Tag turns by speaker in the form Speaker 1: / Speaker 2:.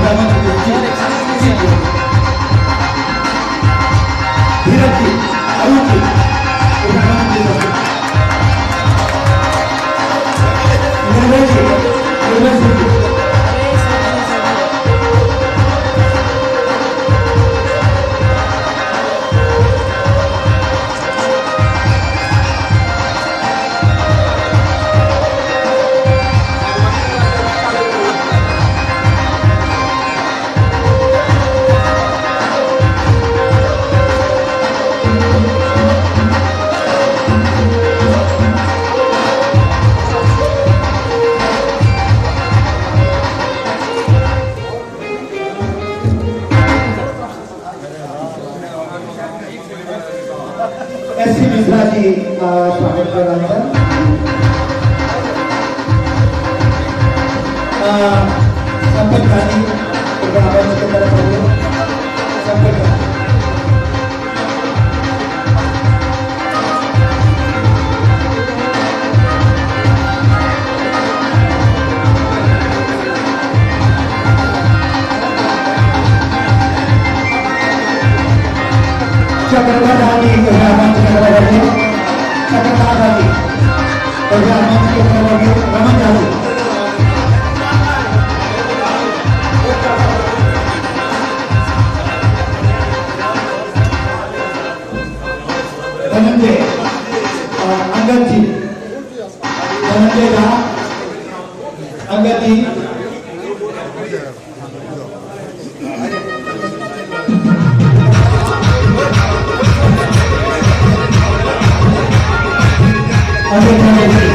Speaker 1: रमन जी, धीरज जी, अरुण जी, कृपया मंच प्लीज उपस्थित। निर्भय जी, निर्भय सिंह जी। एस सी मिश्रा जी का स्वागत कर रहे हैं। संपत गांधी, कृपया मंच की तरफ आइए। संपत गांधी। चक्रवर्ती जी, कृपया मंच की तरफ आइए। चक्रनाथ जी, कृपया मंच की तरफ आइए। रमन झा जी। धनंजय अंगद जी, धनंजय झा, अंगद जी। अजय जी।